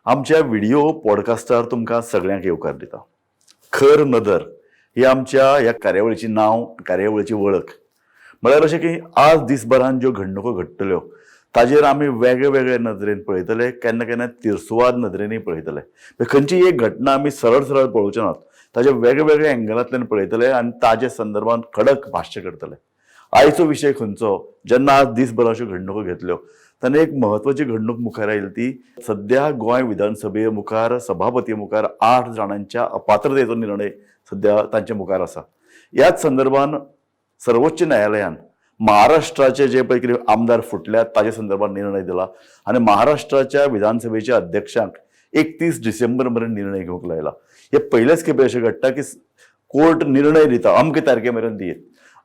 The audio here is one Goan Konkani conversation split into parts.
आमच्या व्हिडिओ पॉडकास्टार तुमकां सगळ्यांक येवकार दिता. खर नदर ही आमच्या ह्या कार्यावळीची नांव, कार्यावळीची वळख. म्हळ्यार अशें की आज दिसभरान ज्यो घडणुको घडटल्यो ताजेर आमी वेगळे वेगळे नदरेन पळयतले, केन्ना केन्ना तिरसुवाद नदरेनूय पळयतले. खंयची एक घटना आमी सरळ सरळ पळोवचे नात, ताजे वेगळे वेगळे एंगलांतल्यान पळयतले आनी ताजे संदर्भात खडक भाश्य करतले. आयचो विशय खंयचो, जेन्ना आज दिसभर अश्यो घडणुको घेतल्यो तेन्ना एक म्हत्वाची घडणूक मुखार आयली ती सद्या गोंय विधानसभे मुखार सभापती मुखार 8 जाणांच्या अपात्रतेचो निर्णय सद्या तांच्या मुखार आसा. ह्याच संदर्भान सर्वोच्च न्यायालयान महाराष्ट्राचे जे पळय कितें आमदार फुटल्यात ताजे संदर्भात निर्णय दिला आनी महाराष्ट्राच्या विधानसभेच्या अध्यक्षांक 31 डिसेंबर मेरेन निर्णय घेवंक लायला. हे पयलेच खेपे अशें घडटा की कोर्ट निर्णय दिता अमके तारखे मेरेन दियत.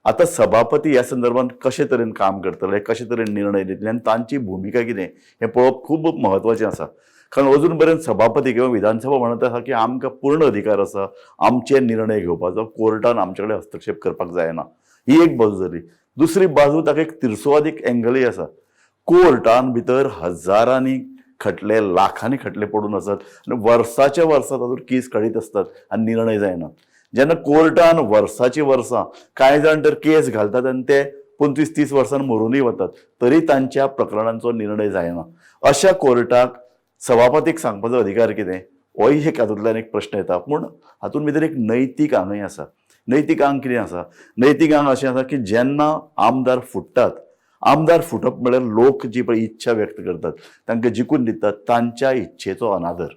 आतां सभापती ह्या संदर्भात कशे तरेन काम करतले, कशे तरेन निर्णय दितले आनी तांची भुमिका कितें हें पळोवप खूब म्हत्वाचें आसा. कारण अजून पर्यंत सभापती किंवा विधानसभा म्हणत आसा की आमकां पूर्ण अधिकार आसा आमचे निर्णय घेवपाचो, कोर्टान आमचे कडेन हस्तक्षेप करपाक जायना. ही एक बाजू जाली. दुसरी बाजू ताका एक तिरसुवादीक एंगलय आसा. कोर्टान भितर हजारांनी खटले, लाखांनी खटले पडून आसात आनी वर्साच्या वर्सां तातूंत केस काडीत आसतात आनी निर्णय जायना. जेन्ना कोर्टान वर्साची वर्सां कांय जाण तर केस घालतात आनी ते 25-30 वर्सां मरुनूय वतात तरी तांच्या प्रकरणांचो निर्णय जायना. अशा कोर्टाक सभापतीक सांगपाचो अधिकार कितें होय एक हातूंतल्यान एक प्रश्न येता. पूण हातूंत भितर एक नैतीक आंगय आसा. नैतीक आंग कितें आसा? नैतीक आंग अशें आसा की जेन्ना आमदार फुट्टात, आमदार फुटप म्हळ्यार लोक जी पळय इच्छा व्यक्त करतात तांकां जिखून दितात तांच्या इच्छेचो अनादर.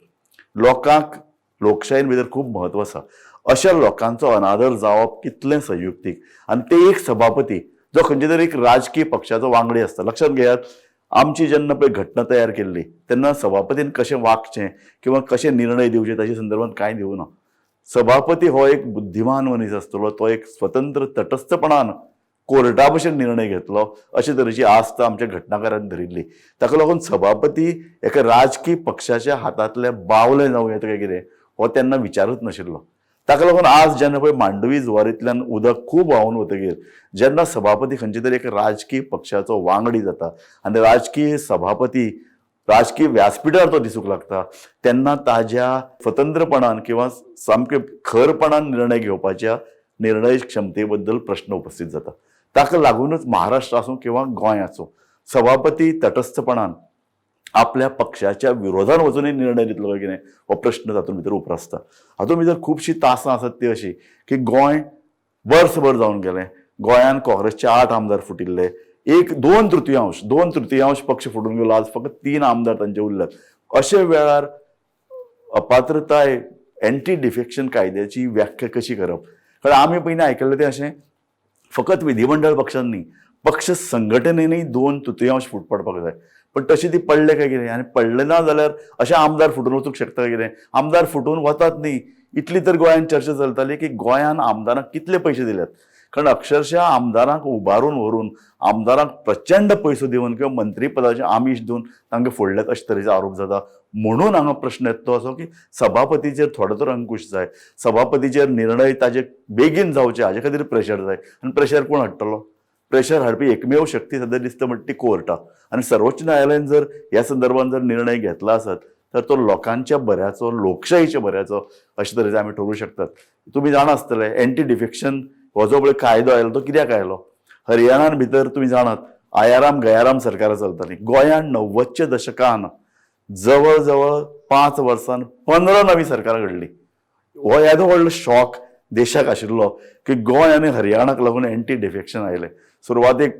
लोकांक लोकशायेन भितर खूब म्हत्व आसा. अशा लोकांचो अनादर जावप कितलें संयुक्तीक. आनी ते एक सभापती जो खंयच्या तरी एक राजकीय पक्षाचो वांगडी आसता. लक्षांत घेयात, आमची जेन्ना पळय घटना तयार केल्ली तेन्ना सभापतीन कशें वागचें किंवा कशें निर्णय दिवचे ताचे संदर्भात कांय दिवना. सभापती हो एक बुद्धिमान मनीस आसतलो, तो एक स्वतंत्र तटस्थपणान कोर्टा भशेन निर्णय घेतलो अशे तरेची आस्त आमच्या घटनाकारान धरिल्ली. ताका लागून सभापती एका राजकीय पक्षाच्या हातांतले बावले जावं येता काय कितें हो तेन्ना विचारूच नाशिल्लो. ताका लागून आज जेन्ना पळय मांडवी जुवारींतल्यान उदक खूब व्हांवून वतगीर जेन्ना सभापती खंयच्या तरी एका राजकीय पक्षाचो वांगडी जाता आनी राजकीय सभापती राजकीय व्यासपिठार तो दिसूंक लागता तेन्ना ताज्या स्वतंत्रपणान किंवा सामके खरपणान निर्णय घेवपाच्या निर्णय क्षमते बद्दल प्रश्न उपस्थित जाता. ताका लागूनच महाराष्ट्र आसूं किंवा गोंय आसूं सभापती तटस्थपणान आपल्या पक्षाच्या विरोधान वचूनय निर्णय दितलो काय कितें हो प्रश्न तातूंत भितर उप्रासता. हातूंत भितर खुबशीं तासां आसात ती अशी की गोंय वर्सभर जावन गेलें, गोंयान काँग्रेसचे 8 आमदार फुटिल्ले, एक दोन तृतीयांश पक्ष फुटून गेलो, आज फक्त 3 आमदार तांचे उरल्यात. अशे वेळार अपात्रताय एंटी डिफेक्शन कायद्याची व्याख्या कशी करप? कारण आमी पयलीं आयकल्लें तें अशें फकत विधिमंडळ पक्षान न्ही, पक्ष संघटनेनूय 2/3 फूट पडपाक जाय. पण तशी ती पडले काय कितें आनी पडले ना जाल्यार अशे आमदार फुटून वचूंक शकता काय कितें? आमदार फुटून वतात न्ही इतली तर गोंयान चर्चा चलताली की गोंयान आमदारांक कितले पयशे दिल्यात. कारण अक्षरशः आमदारांक उबारून व्हरून आमदारांक प्रचंड पयसो दिवन किंवा मंत्रीपदाचें आमीश दिवन तांकां फोडल्यात अशे तरेचो आरोप जाता. म्हणून हांगा प्रश्न येता तो असो की सभापतीचेर थोडो तर अंकुश जाय, सभापतीचेर निर्णय ताजे बेगीन जावचे हाजे खातीर प्रेशर जाय. आनी प्रेशर कोण हाडटलो? प्रेशर हाडपी एकमेव शक्ती सद्या दिसता म्हणटा ती कोर्टा. आनी सर्वोच्च न्यायालयान जर ह्या संदर्भात जर निर्णय घेतला आसत तर तो लोकांच्या बऱ्याचो, लोकशाहीच्या बऱ्याचो अशे तरेचे आमी ठरोवंक शकतात. तुमी जाणा आसतले एंटी डिफेक्शन हो जो पळय कायदो आयलो तो कित्याक आयलो? हरियाणान भितर तुमी जाणात आयाराम गयाराम सरकारां चलतालीं. गोंयान 90च्या दशकान जवळ जवळ 5 वर्सान 15 नवीं सरकारां घडलीं. हो येदो व्हडलो शॉक देशाक आशिल्लो की गोंय आनी हरियाणाक लागून एंटी डिफेक्शन आयलें. सुरवातेक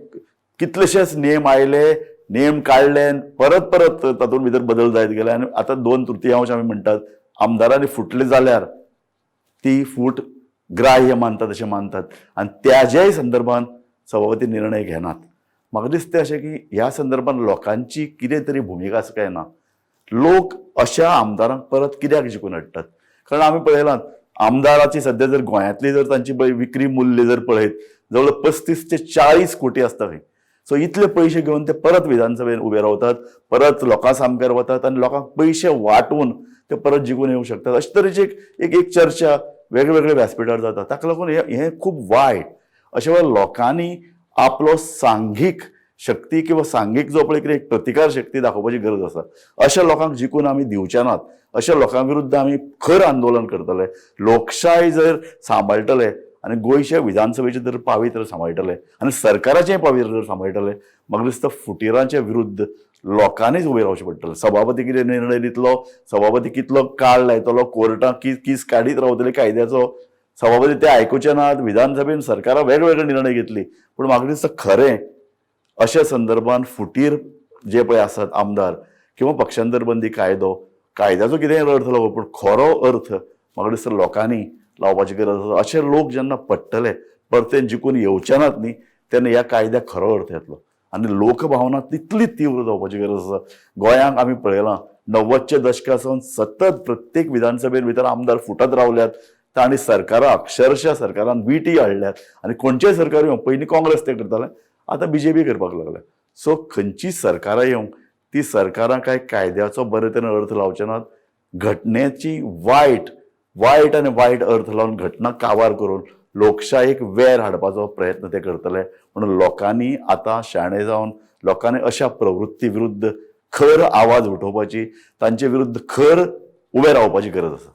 कितलेशेच नेम आयले, नेम काडले, परत परत तातूंत भितर बदल जायत गेले आनी आतां 2/3 आमी म्हणटात आमदारांनी फुटले जाल्यार ती फूट ग्राह्य मानतात अशें मानतात आनी त्याच्याय संदर्भात सभापती निर्णय घेनात. म्हाका दिसता अशें की ह्या संदर्भात लोकांची कितें तरी भुमिका आसा काय ना? लोक अशा आमदारांक परत कित्याक जिखून हाडटात? कारण आमी पळयलां आमदाराची सद्या जर गोंयांतली जर तांची पळय विक्री मूल्य जर पळयत जवळ 35 ते 40 कोटी आसता खंय. सो इतले पयशे घेवन ते परत विधानसभेन उबे रावतात, परत लोकां सामकार वतात आनी लोकांक पयशे वांटून ते परत जिखून येवंक शकतात. अशे तरेची एक एक चर्चा वेगळे व्यासपिठार जाता. ताका लागून हें खूब वायट. अशे वेळार लोकांनी आपलो सांघीक शक्ती किंवा सांघीक जो पळय कितें एक प्रतिकार शक्ती दाखोवपाची गरज आसा. अशा लोकांक जिखून आमी दिवचे नात, अशा लोकां विरुद्ध आमी खर आंदोलन करतले. लोकशाय जर सांबाळटले आनी गोंयच्या विधानसभेचें जर पावित्र्य सांबाळटले आनी सरकाराचें पावित्र्य जर सांबाळटले, म्हाका दिसता फुटिरांच्या विरुद्ध लोकांनीच उबें रावचें पडटलें. सभापती कितें निर्णय दितलो, सभापती कितलो काळ लायतलो, कोर्टां कीस काडीत रावतली कायद्याचो, सभापती ते आयकुचे नात. विधानसभेन सरकारां वेगवेगळे निर्णय घेतली, पूण म्हाका दिसता खरें अशा संदर्भान फुटीर जे पळय आसात आमदार किंवा पक्षांतर बंदी कायदो, कायद्याचो कितेंय अर्थ लावप, पूण खरो अर्थ म्हाका दिसता लोकांनी लावपाची गरज आसा. अशे लोक जेन्ना पडटले, परते जिखून येवचे नात न्ही, तेन्ना ह्या कायद्याक खरो अर्थ येतलो आनी लोकभावना तितली तीव्र जावपाची गरज आसा. गोंयांक आमी पळयलां 90च्या दशका सावन सतत प्रत्येक विधानसभेन भितर आमदार फुटत रावल्यात. तांणी सरकारां अक्षरशः सरकारान विटी हाडल्यात आनी खंयचेय सरकार येवं, पयलीं काँग्रेस तें करतालें, आतां बीजेपी करपाक लागल्या. सो खंयची सरकारां येवं, ती सरकारां काय कायद्याचो बरे तरेन अर्थ लावचे नात, घटनेची वायट वायट आनी वायट अर्थ लावन घटना काबार करून लोकशायेक वेर हाडपाचो प्रयत्न ते करतले. म्हणून लोकांनी आतां शाणे जावन लोकांनी अशा प्रवृत्ती विरुद्ध खर आवाज उठोवपाची, तांचे विरुद्ध खर उबे रावपाची गरज आसा.